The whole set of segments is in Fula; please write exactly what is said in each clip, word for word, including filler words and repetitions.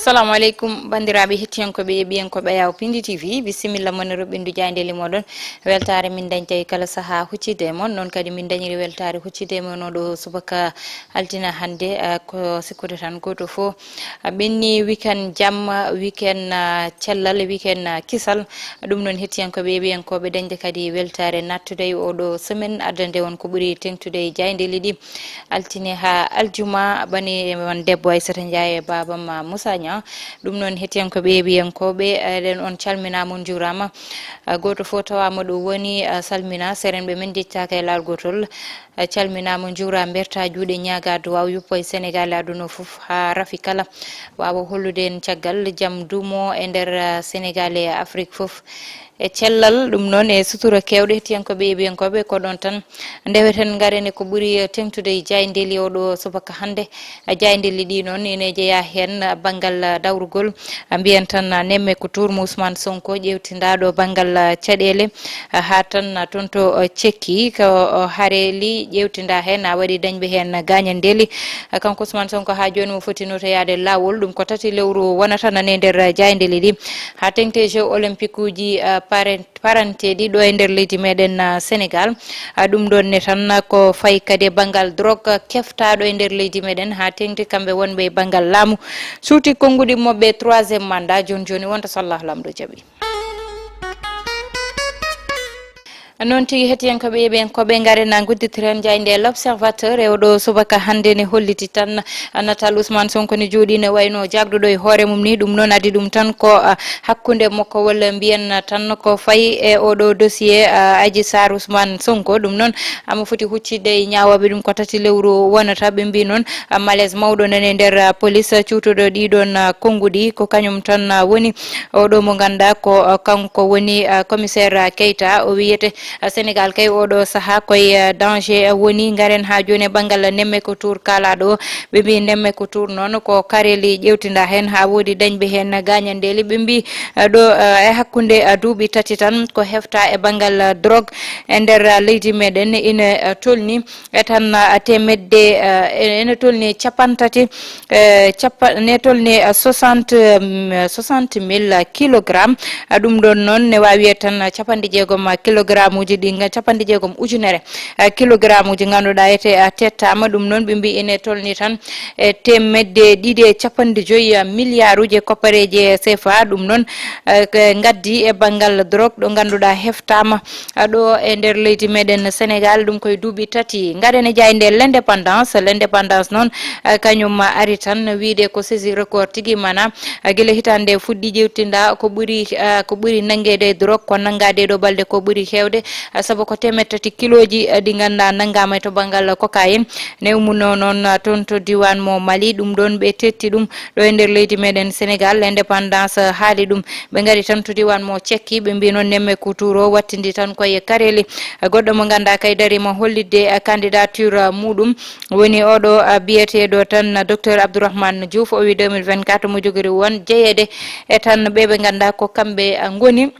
Assalamu aleykum, banndiraaɓe hettiyankooɓe e ɓiyankooɓe Yaw Pindi T V. Bisimilla mon e roɓɓindu jaayndeeli mooɗon. Weltaare min dañta e kala sahaa huccide e mon. Noon kadi min dañiri weltaare huccide e mon oɗo subaka altina hannde. Ah, ko sikkude tan gooto fof, ah, ɓenni weekend jam, weekend, ah, cellal, weekend, ah, kisal. Ɗum noon hettiyankooɓe e ɓiyankooɓe dañde kadi weltaare nattude e oɗo semaine, addande on ko ɓuri teŋtude e jaayndeeli ɗi. Altine haa aljuma, bani mon debbo Aissata Ndiaye e baaba ma Moussa Niang. Ɗum noon hettiyankooɓe e ɓiyankooɓe, eɗen on calminaama, on njuuraama. Ah, gooto fof tawaama ɗo woni, ah, salmina, serenɓe men njettaaka e laawol gootol. Ah, calminaama, njuuraama, mberta juuɗe, ñaaga duwaaw yuppo e Sénégal e aduna fof, haa rafi kala waawa hollude en caggal jam duumo e nder, ah, Sénégal e Afrique fof. E cellal, ɗum noon e sutura keewɗe, hettiyankooɓe e ɓiyankooɓe, ko ɗoon tan ndeweten, ngaren e ko ɓuri teŋtude e jaayndeeli oɗo subaka hannde. Jaayndeeli ɗi noon ene jeyaa heen banngal dawrugol, mbiyen tan nemmeeku tour mo Ousmane Sonko ƴeewtindaaɗo banngal caɗeele, haa tan toon to cekki ko hare li ƴeewtindaa heen, a waɗi dañɓe heen gaañandeeli. Kanko Ousmane Sonko haa jooni mo foti notoyaade laawol, ɗum ko tati lewru wonata nane nder jaayndeeli ɗi. Haa teŋti e Jeux Olympique uji, ah, pare paranteeɗi ɗo e nder leydi meɗen, ah, Sénégal. Ah, ɗum ɗoon ne tan ko fayi kadi e banngal drogue keftaaɗo e nder leydi meɗen, haa teŋti kamɓe wonɓe e banngal laamu. Suuti konnguɗi maɓɓe troisième mandat, jooni jooni wonta so Allah Laamɗo jaɓi. Noon tigi, hettiyankooɓe e ɓiyankooɓe, ngaren na ngudditiren jaaynde L'Observateur e oɗo subaka hannde ne holliti tan natal Ousmane Sonko ne jooɗii ne wayno jagduɗo e hoore mum ni. Ɗum noon addi ɗum tan ko, ah, hakkunde makko, walla mbiyen tan ko fayi e oɗo dossier, ah, Adji Sarr Ousmane Sonko. Ɗum noon amo foti huccitde e ñaawooɓe ɗum ko tati lewru wonata. Ɓe mbii noon, ah, malaise mawɗo nani e nder, ah, police cuutuɗo ɗiɗon, ah, konnguɗi. Ko kañum tan, ah, woni oɗo mo ngannduɗaa ko, ah, kanko woni, ah, commissaire, ah, Keita. O wiyete, ah, Sénégal kay oɗo sahaa koye, ah, danger, ah, woni. Ngaren haa jooni e banngal nemmeeku tour kaalaaɗo o. Ɓe mbii nemmeeku tour noon ko kareeli ƴeewtindaa heen haa woodi dañɓe heen gaañandeeli. Ɓe mbii, ah, ɗo, ah, e hakkunde, ah, duuɓi tati tan ko hefta e banngal, ah, drogue e nder, ah, leydi meɗen ina, ah, tolni e tan, ah, teemedde, ah, e-, ene tolni capantati, eh, capa-, ne tolni, ah, soixante, mm, soixante mille kilogramme. Ah, ɗum ɗoon noon ne waawi wiyde tan, ah, capanɗe jeegom, ah, kilogramme uji ɗi, nga-, capanɗe jeegom ujunere, ah, kilogramme uji ngannduɗaa ete, ah, tettaama. Ɗum noon ɓe mbii ene tolni tan e teemedde ɗiɗi e capanɗe joyi, ah, milliard uji e koppareeji e C F A. Ɗum noon, eh, ko ngaddi e banngal drogue ɗo ngannduɗaa heftaama, ah, ɗo e nder leydi meɗen Sénégal, ɗum koye duuɓi tati. Ngaren e jaaynde L'Indépendance. L'Indépendance noon, ah, kañum ari tan wiyde ko saisie record tigi, mana, ah, gila hitaande fuɗɗi ƴeewtinda ko ɓuri, ah, ko ɓuri nanngeede e drogue, ko nanngaade e ɗo balɗe ko ɓuri heewde, ah, sabu ko teemedde tati kilooji, ah, ɗi ngannduɗaa nanngaama to banngal cocaïne. Ne ummunoo noon, ah, toon to diiwaan mo Mali, ɗum ɗoon ɓe tetti ɗum ɗo e nder leydi meɗen Sénégal. L'Indépendance, ah, haali ɗum. Ɓe ngari tan to diiwaan mo Cekki, ɓe mbii noon nemmeeku tour o wattindi tan koye kareeli. Goɗɗo mo ngannduɗaa kay dariima hollitde, eh, candidature, eh, muɗum woni oɗo, eh, biyeteeɗo tan Docteur Abdourahmane Diouf. O wii deux mille vingt-quatre mo jogori won jeyeede e tan ɓe ɓe ngannduɗaa ko kamɓe, eh, ngoni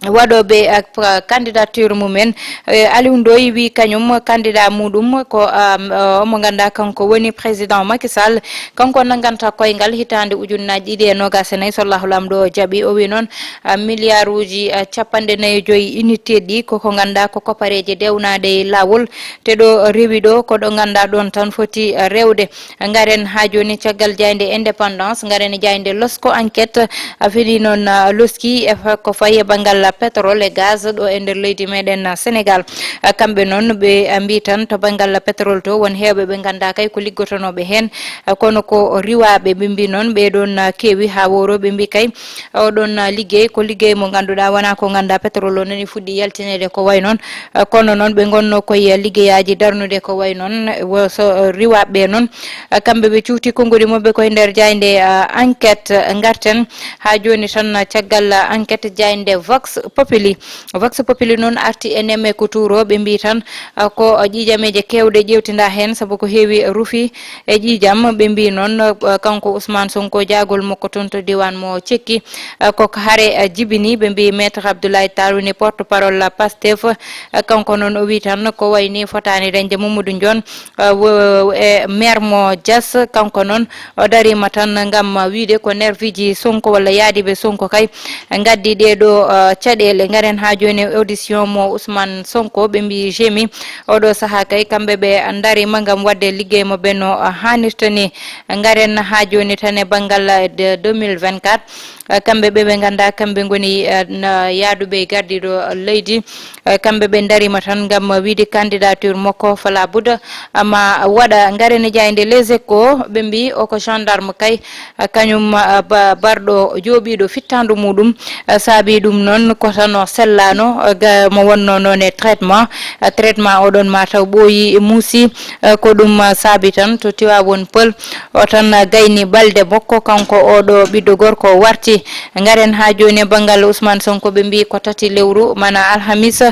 waɗooɓe, eh, p-, candidature mumen. Eh, Aliou Ndoye wii kañum candidat muɗum ko, um, eh, mo ngannduɗaa kanko woni président Macky Sall. Kanko nannganta koyngal hitaande ujunnaaji ɗiɗi e noogaas e nayi, so Allahu Laamɗo o jaɓi. O wii noon, ah, milliard uji, ah, capanɗe nayi e joyi unité ɗi ko, ko ngannduɗaa ko koppareeje dewnaaɗe e laawol. Te ɗo rewi ɗo, ko ɗo ngannduɗaa ɗoon tan foti, ah, rewde. Ngaren haa jooni caggal jaaynde Indépendance, ngaren e jaaynde Losko Enquête, ah, fini noon, ah, Loski e fa-, ko fayi e banngal pétrole e gaz ɗo e nder leydi meɗen, ah, Sénégal. Ah, kamɓe noon ɓe, ah, mbii tan to banngal pétrole to won heewɓe ɓe ngannduɗaa kay ko liggotonooɓe heen. Ah, kono ko riiwaaɓe, ɓe mbii noon ɓee ɗoon, ah, keewi haa wowro. Ɓe mbii kay oo ɗoon, ah, liggey ko liggey mo ngannduɗaa wonaa ko ngannduɗaa pétrole o nani fuɗɗi yaltineede ko wayi noon. Ah, kono noon ɓe ngonnoo koye liggeyaaji darnude ko wayi noon. Wo-, so, ah, riiwaaɓe ɓee noon, ah, kamɓe ɓe cuuti konnguɗi maɓɓe koye nder jaaynde, ah, Enquête. Ngarten haa jooni tan, ah, caggal, ah, Enquête, jaaynde Vox. Populi. Vox Populi noon arti e nemmeeku tuuro, ɓe mbii tan, ah, ko ƴiijameeje keewɗe ƴeewtindaa heen, sabu ko heewi rufi e ƴiijam. Ɓe mbii noon, ah, kanko Ousmane Sonko, jaagol makko toon to diiwaan mo Cekki, ah, ko hare, ah, jibini. Ɓe mbii Maître Abdoulaye Tall woni porte-parole Pastef, ah, kanko noon o wii tan ko wayi ni fotaani dañde Mamadou Ndione, ah, wo-, e maire mo Diass, kanko noon o dariima tan ngam wiide ko nerviji Sonko walla yaadiiɓe Sonko kay ngaddi ɗee ɗo, ah, caɗeele. Ngaren haa jooni e audition mo Ousmane Sonko, ɓe mbii G M I, oɗo sahaa kay kamɓe ɓe ndariima ngam waɗde liggey maɓɓe no, ah, haanirta ni. Ngaren haa jooni tan e banngal, ah, de deux mille vingt-quatre, ah, kamɓe ɓe ɓe nganndaa kamɓe ngoni, ah, na yaaduɓe e gardiiɗo leydi. Eh, kamɓe ɓe ndariima tan ngam wiide candidature makko fala buda, amma waɗa. Ngaren e jaaynde Les Échos, ɓe mbii o ko gendarme kay, eh, kañum, eh, ba-, barɗo jooɓiiɗo fittaandu muɗum, eh, saabi ɗum noon ko tan o sellaano, eh, ga mo wonno noon e traitement. Eh, traitement oɗon ma taw ɓooyi e muusi, eh, ko ɗum, eh, saabi tan to Tiwaawoon Pël o tan, eh, gayni balde makko, kanko oɗo ɓiɗɗo gorko warti. Ngaren haa jooni e banngal Ousmane Sonko, ɓe mbii ko tati lewru, mana alhamis,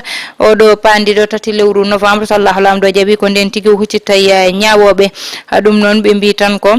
oɗo paandiɗo tati lewru novembre, so Allahu Laamɗo jaɓi, ko ndeen tigi o huccitta e ñaawooɓe. Haa ɗum noon, ɓe mbii tan ko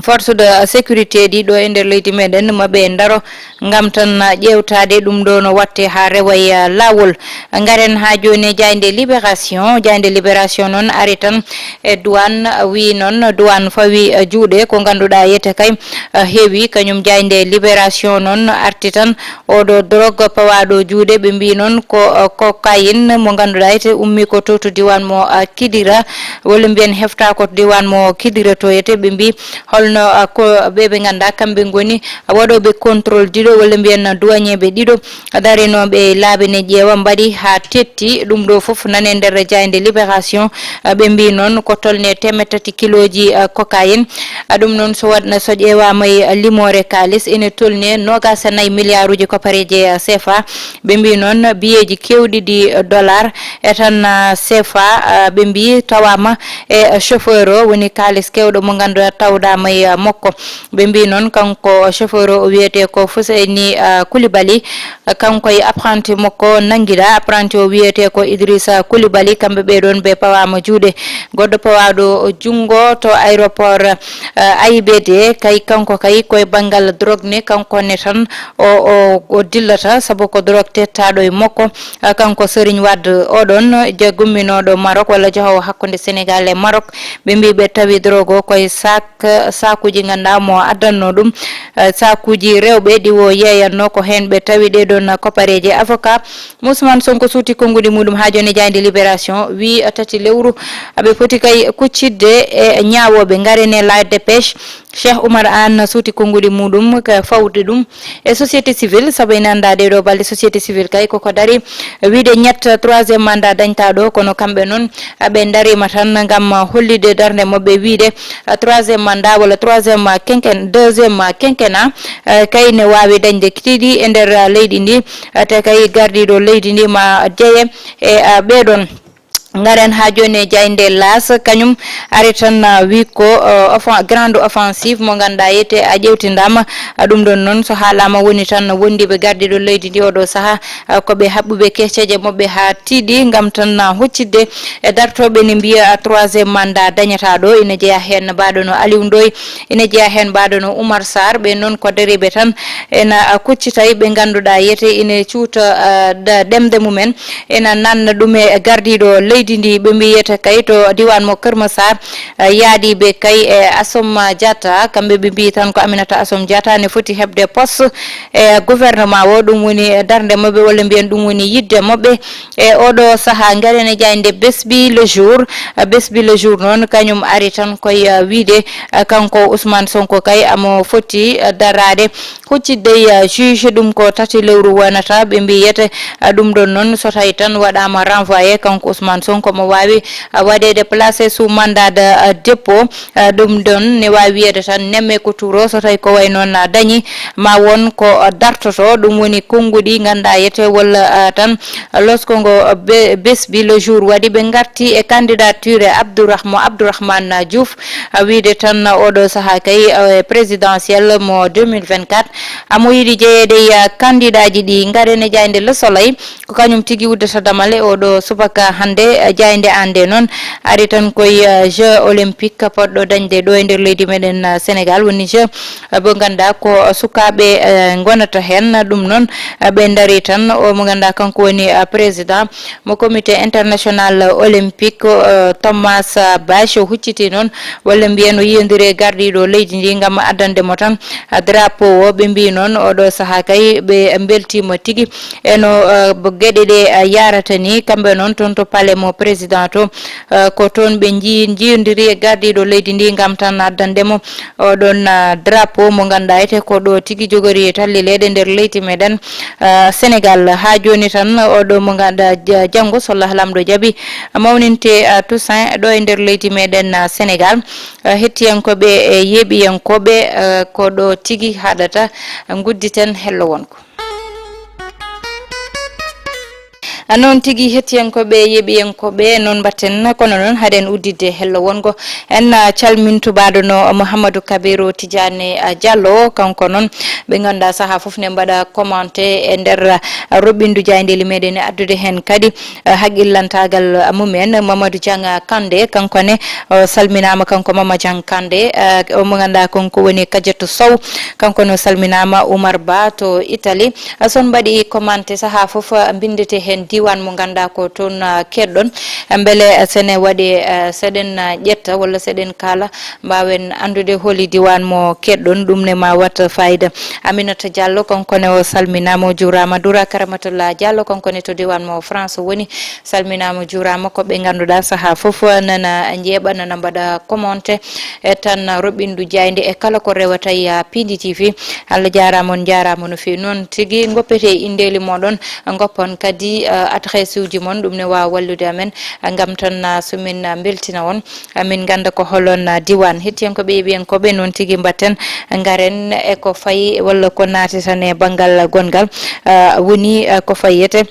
force de sécurité ɗi ɗo e nder leydi meɗen, ma ɓe ndaro ngam tan ƴeewtaade ɗum ɗo no watte haa rewa e laawol. Ngaren haa jooni e jaaynde Libération. Jaaynde Libération noon ari tan e douane, wii noon douane fawi juuɗe ko ngannduɗaa yete kay, eh, heewi. Kañum jaaynde Libération noon arti tan oɗo drogue pawaaɗo juuɗe, ɓe mbii noon ko, eh, cocaïne mo ngannduɗaa yete ummi ko to, to diiwaan mo, eh, Kidira, walla mbiyen hefta ko to diiwaan mo Kidira to yete. Ɓe mbii holno, eh, ko ɓe ɓe ngannduɗaa kamɓe ngoni waɗooɓe contrôle ɗiɗo, walla mbiyen douanier ɓe ɗiɗo darinooɓe laabi ne ƴeewa mbaɗi haa tetti. Ɗum ɗo fof nane nder jaaynde Libération. Ah, ɓe mbii noon ko tolni e teemeɗɗe tati kilooji, ah, cocaïne. Ah, ɗum noon so waɗ-, so ƴeewaama e limoore kaalis ene tolni e noogaas e nayi miliyaaruuji koppareeji, ah, C F A. Ɓe mbii noon biyeeji keewɗi ɗi, ah, dollar e tan, ah, C F A, ah, ɓe mbii tawaama e, ah, chauffeur o woni kaalis keewɗo mo ngannduɗaa tawdaama e, ah, makko. Ɓe mbii noon kanko chauffeur o, o wiyetee ko Fuseyni, ah, Koulibaly. Kanko e apprenti makko nanngiɗaa. Apprenti o wiyetee ko Idrissa Koulibaly. Kamɓe ɓee ɗoon ɓe pawaama juuɗe. Goɗɗo pawaaɗo junngo to aéroport, eh, A I B D, kay kanko kay koye banngal drogue ne, kanko ne tan o, o, o dillata, sabu ko drogue tettaaɗo e makko. Eh, kanko Serigne Wade oɗon je gumminooɗo Maroc walla jahoowo hakkunde Sénégal e Maroc, ɓe mbii ɓe tawi drogue o koye sac, saakuuji ngannduɗaa mo addanno ɗum, eh, saakuuji rewɓe ɗi o yeeyanno, ko heen ɓe tawi ɗee ɗoon koppareeje. Avocat mo Ousmane Sonko suuti konnguɗi muɗum haa jooni e jaaynde Libération, wii tati lewru aɓe poti kay kuccitde e ñaawooɓe. Ngaren e La Dépêche, Cheikh Oumar Anne suuti konnguɗi muɗum ka fawde ɗum e société civile, sabu ene anndaa ɗee ɗoo balɗe société civile kay koko dari wiide ñett troisième mandat dañtaa ɗo, kono kamɓe noon ɓe ndariima tan ngam hollitde darnde maɓɓe wiide, ah, troisième mandat walla troisième quinquen-, deuxième quinquennat, ah, kay ne waawi dañde kiɗiɗi e nder, ah, leydi ndi, ah, te kay gardiiɗo leydi ndi ma jeye e, ah, ɓee ɗoon. Ngaren haa jooni e jaaynde L'As, kañum ari tan, ah, wii ko, ah, offen-, grande offensive mo ngannduɗaa yete a ƴeewtindaama. Ah, ɗum ɗoon noon so haalaama woni tan wondiiɓe gardiiɗo leydi ndi oɗo sahaa, ah, ko ɓe haɓɓuɓe keceeje maɓɓe haa tiiɗi ngam tan, ah, huccitde e dartooɓe ne mbiya, ah, troisième mandat dañataa ɗo. Ina jeyaa heen mbaɗo no Aliou Ndoye, ina jeyaa heen mbaɗo no Oumar Sarr. Ɓe noon ko dariiɓe tan ena, ah, kuccitay ɓe ngannduɗaa yete ina cuuta, ah, da-, ɗemɗe mumen. Ena nanna ɗum e gardiiɗo leydi ndi, ɓe mbiyata kay to diiwaan mo Kër Massar, eh, yaadiiɓe kay e Assom Diatta, kamɓe ɓe mbii tan ko Aminata Assom Diatta ne foti heɓde poste e gouvernement o, ɗum woni darnde maɓɓe walla mbiyen ɗum woni yiɗde maɓɓe. E oɗo sahaa, ngaren e jaaynde Besbi Le Jour. Eh, Besbi Le Jour noon, kañum ari tan koye, eh, wiide, eh, kanko Ousmane Sonko kay amo foti, eh, daraade huccitde e, eh, juge, ɗum ko tati lewru wonata, ɓe mbiyete, eh, ɗum ɗon noon so tawi tan waɗaama renvoyé kanko Ousmane Sonko. Kanko mo waawi, ah, waɗeede placé sous mandat de, ah, dépôt. Ah, ɗum ɗon ne waawi wiyeede tan nemme ko tuuro, so tawi ko wayi noon, ah, dañi, ma won ko, ah, dartoto. Ɗum woni konnguɗi ngannduɗaa yete walla, ah, tan, ah, lorsque ngo, ah, be-, besbi le jour waɗi, ɓe ngarti e candidature Abdourahma-, Abdourahmane Diouf, ah, wiide tan, ah, oɗo sahaa kay, ah, présidentiel mo deux mille vingt-quatre, amo yiɗi jeyeede e, ah, candidatji ɗi. Ngaren e jaaynde Le Soleil. Ko kañum tigi uddata damal e oɗo subaka hannde, eh, jaaynde an nde noon ari tan koye, eh, Jeux olympique poɗɗo dañde ɗo e nder leydi meɗen, eh, Sénégal, woni jeux, eh, mo ngannduɗaa ko sukaaɓe, eh, ngonata heen. Ɗum noon, eh, ɓe ndarii tan o mo ngannduɗaa kanko woni, eh, président mo comité international olympique, eh, Thomas Bach, o hucciti noon walla mbiyen o yiyondiri e gardiiɗo leydi ndi ngam addande mo tan, eh, drapeau o. Ɓe mbii noon oɗo sahaa kay ɓe mbeltiima tigi. E no, eh, bo geɗe ɗe, eh, yahrata ni, kamɓe noon toon to palais mo président to, eh, ko toon ɓe nji-, njiyondiri e gardiiɗo leydi ndi ngam tan addande mo oɗon, eh, drapeau mo ngannduɗaa ete ko ɗo tigi jogori tallileede nder leydi meɗen, eh, Sénégal. Haa jooni tan oɗo mo ngannduɗaa ja-, janngo so Allah Laamɗo jaɓi mawninte, eh, Toussaint ɗo e nder leydi meɗen, eh, Sénégal. Eh, hettiyankooɓe e yeeɓiyankooɓe, eh, ko ɗo tigi haɗata, ngudditen hello wonko. A noon tigi, hettiyankooɓe, yeeɓiyankooɓe, noon mbatten, kono noon haɗen udditde hello wongo. En, ah, calminto baaɗo no Mouhamadou Kabiru Tidiane, ah, Diallo, kanko noon ɓe ngannduɗaa sahaa fof ne mbaɗa commenté e nder, ah, roɓɓindu jaayndeeli meɗen e addude heen kadi, ah, haqqillantaagal, ah, mumen. Mamadou Diang Kande, kanko ne o salminaama, kanko Mama Diang Kande, ah, o mo ngannduɗaa kanko woni Kadiatou Sow, kanko ne o salminaama, Oumar Ba to Italie. Ah, so on mbaɗi commenté sahaa fof, ah, mbinndete heen diiwaan mo ngannduɗaa ko toon, ah, keɗɗon. Ah, mbele, ah, so ne waɗi, ah, so eɗen, ah, ƴetta walla so eɗen kaala, mbaawen anndude holi diiwaan mo keɗɗon, ɗum ne ma wat faayida. Aminata Diallo, kanko ne o salminaama, o juuraama. Dura Karamatullah Diallo, kanko ne to diiwaan mo France woni, salminaama, juuraama. Ko ɓe ngannduɗaa sahaa fof nana njeeɓa, nana mbaɗa commenté e tan roɓɓindu jaaynde e kala ko rewata ya P D T V. Allah jaaraama, on njaaraama no feewi. Noon tigi, ngoppete inndeeli mooɗon, ngoppon kadi, eh, adresse uji mon, ɗum ne waawa wallude amen, eh, ngam tan, eh, so min, eh, mbeltina on, eh, min ngannda ko holon, eh, diiwaan. Hettiyankooɓe, yeeɓiyankooɓe, noon tigi mbatten, ngaren e ko fayi walla ko naati tan e banngal gonngal, eh, woni, eh, ko fayete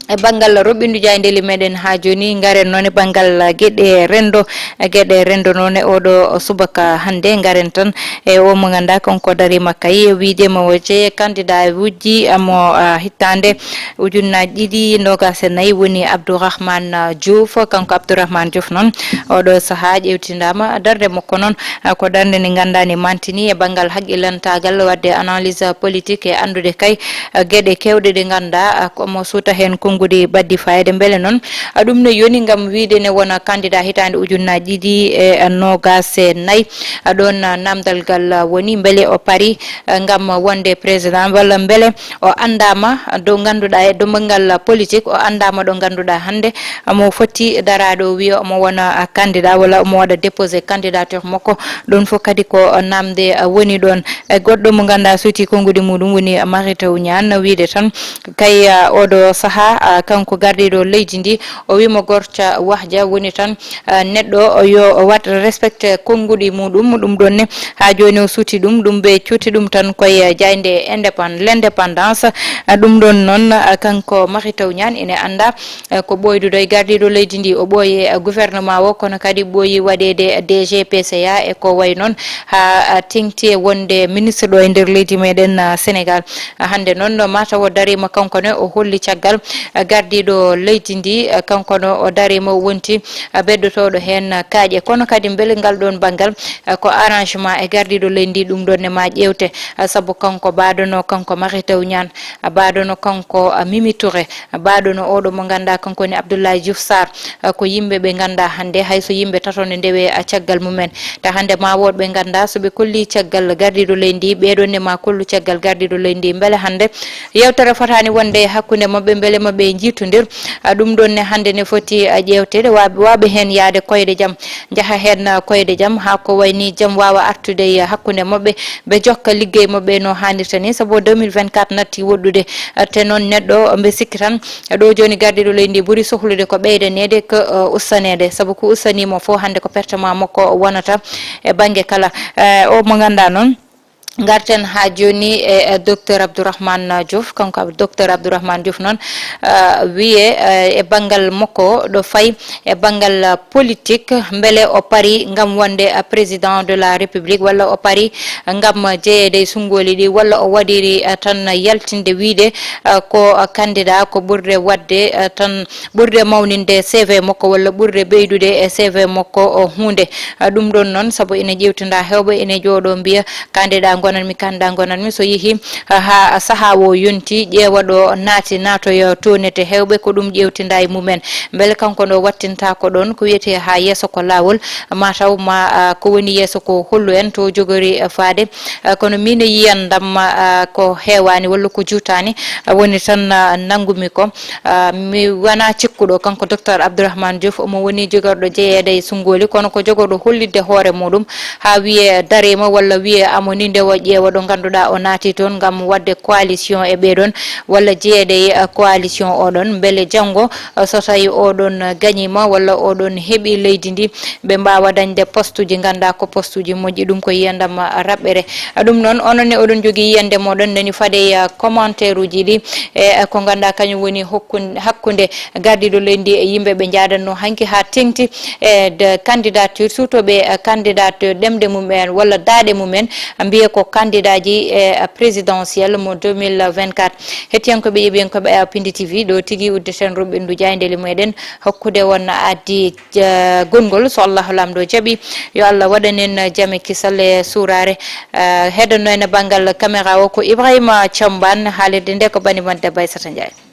e banngal roɓɓindu jaayndeeli meɗen haa jooni. Ngaren noon e banngal geɗe renndo, geɗe renndo noon e oɗo subaka hannde. Ngaren tan e o mo ngannduɗaa kanko dariima kay wiide mo o jeye candidat uji mo, ah, hittande ujunnaaji ɗiɗi noogas e nayi, woni Abdourahmane, ah, Diouf. Kanko Abdourahmane Diouf noon oɗo sahaa ƴeewtindaama darnde makko noon, ah, ko darnde nde ngannduɗaa ne mantini e banngal haqqillantaagal, waɗde analyse politique e anndude kay, ah, geɗe keewɗe ɗe ngannduɗaa, ah, ko mo suuta heen konnguɗi baɗɗi fayida. Mbele noon, ah, ɗum ne yoni ngam wiide ne wona candidat hitaande ujunnaaji ɗiɗi e noogas e nayi, ah, ɗoon, ah, naamndal ngal, ah, woni mbele o pari, ah, ngam wonde président walla mbele o anndaama ɗo ngannduɗaa e dombal politique, o anndaama ɗo ngannduɗaa hannde omo foti daraaɗo o wiya omo wona, ah, candidat walla omo waɗa déposé candidature makko. Ɗum fof kadi ko, ah, naamnde, ah, woni ɗoon. E goɗɗo mo ngannduɗaa suuti konnguɗi muɗum woni Mary Teuw Niane, wiide tan kay, ah, oɗo sahaa, ah, kanko gardiiɗo leydi ndi, o wiima gorta wahja woni tan, ah, neɗɗo o yo o waɗ respecté konnguɗi muɗum. Ɗum ɗoon ne haa jooni o suuti ɗum, ɗum ɓe cuuti ɗum tan koye jaaynde indépend-, l'indépendance. Ah, ɗum ɗoon noon, ah, kanko Mary Teuw Niane ine annda, eh, ko ɓooyduɗo e gardiiɗo leydi ndi, o ɓooyi, eh, gouvernement o, kono kadi ɓooyi waɗeede D G P C A e ko wayi noon, haa, ah, teŋti e wonde ministre ɗo e nder leydi meɗen, ah, Sénégal. Ah, hannde noon, no mataw o dariima kanko ne, o holli caggal, ah, gardiiɗo leydi ndi, ah, kanko no o dariima, o wonti, ah, beddotooɗo heen, ah, kaaƴe. Kono kadi mbele ngal ɗoon banngal, ah, ko arrangement e gardiiɗo leydi ndi, ɗum ɗoon ne ma ƴeewte, ah, sabu kanko baadono, kanko Mary Teuw Niane, ah, baadono kanko, ah, Mimi Touré, baaɗo no oɗo mo ngannduɗaa kanko woni Abdoulaye Diouf Sarr, eh, ko yimɓe ɓe ngannduɗaa hannde hay so yimɓe tato ne ndewe, eh, caggal mumen. Tawa hannde ma wood ɓe ngannduɗaa so ɓe kolli caggal gardiiɗo leydi ndi, ɓeɗon ne ma kollu caggal gardiiɗo leydi ndi. Mbele hannde yewtere fotaani wonde e hakkunde maɓɓe, mbele maɓɓe e njiitondir. Ah, ɗum ɗoon ne hannde ne foti, ah, ƴeewteede, waaɓe, waaɓe heen yahde koyɗe jam, njaha heen, ah, koyɗe jam, haa ko wayi ni jam waawa artude e hakkunde maɓɓe, ɓe jokka liggey maɓɓe no haanirta ni, sabu deux mille vingt-quatre natti woɗɗude, ah, te noon neɗɗo mbe sikki tan, ah, ɗo jooni gardiiɗo leydi ndi ɓuri sohlude ko ɓeydaneede ko, ah, ustaneede, sabu ko ustaniima fof hannde ko pertement makko wonata e bannge kala. Eh, o mo ngannduɗaa noon, ngarten haa jooni e, e Docteur Abdourahmane Diouf. Kanko Ab-, Docteur Abdourahmane Diouf noon, ah, wiye, eh, e banngal makko ɗo fayi e banngal, ah, politique, mbele o pari ngam wonde, ah, président de la République, walla o pari ngam jeyeede e sunngooli ɗi, walla o waɗiri, ah, tan yaltinde wiyde, ah, ko, ah, candidat ko ɓurde waɗde, ah, tan ɓurde mawninde C V makko, walla ɓurde ɓeydude e C V makko o huunde. Ah, ɗum ɗoon noon, sabu ene ƴeewtinda heewɓe, ene jooɗoo mbiya, candidat ngonatmi, candidat ngonatmi. So yehi, ah, haa sahaa o yonti, ƴeewa ɗo naati, naatoya townete heewɓe, ko ɗum ƴeewtinda e mumen. Mbele kanko ɗo wattinta ko ɗoon, ko wiyetee haa yeeso ko laawol, mataw ma, ah, ko woni yeeso ko hollu en to jogori, ah, faade. Ah, kono miin e yiyan ndam, ah, ko heewaani walla ko juutaani, ah, woni tan, ah, nanngumi ko. Ah, mi wona cikkuɗo, kanko Docteur Abdourahmane Diouf, omo woni jogorɗo jeyeede e sunngooli, kono ko jogorɗo hollitde hoore muɗum haa wiye dareema walla wiye amo ni ndewa ƴeewa ɗo ngannduɗaa o naati toon ngam waɗde coalition e ɓee ɗoon walla jeyeede e, ah, coalition o ɗoon. Mbele janngo, ah, so tawi o ɗoon gañiima walla o ɗoon heɓi leydi ndi, ɓe mbaawa dañde postuji, ngannda ko postuji moƴƴi, ɗum ko yiyandam, ah, raɓɓere. Ah, ɗum noon, onon ne oɗon jogii yiyande moɗon, nani faade, ah, commentaire uji ɗi, e, e ko ngannda kañum woni hokkun-, hakkunde gardiiɗo leydi ndi e yimɓe ɓe njaadanno hanki haa teŋti e de candidature, surtout ɓe, eh, candidat ɗemɗe mum en walla daaɗe mum en, mbiye ko candidat ji e, eh, présidentielle mo deux mille vingt-quatre. Hettiyankoɓe, yeɓiyankoɓe, eh, Pindi T V, ɗo tigi uddeten ruɓɓindu jaayndeeli meɗen, hokkude won addi, eh, gonngol, so Allahu Laamɗo jaɓi, yo Allah waɗan en jam e kisal e suuraare. Eh, heɗono en e banngal caméra o ko Ibrahima Thiamban, haalirde nde ko bani mon debbo Aissata Ndiaye.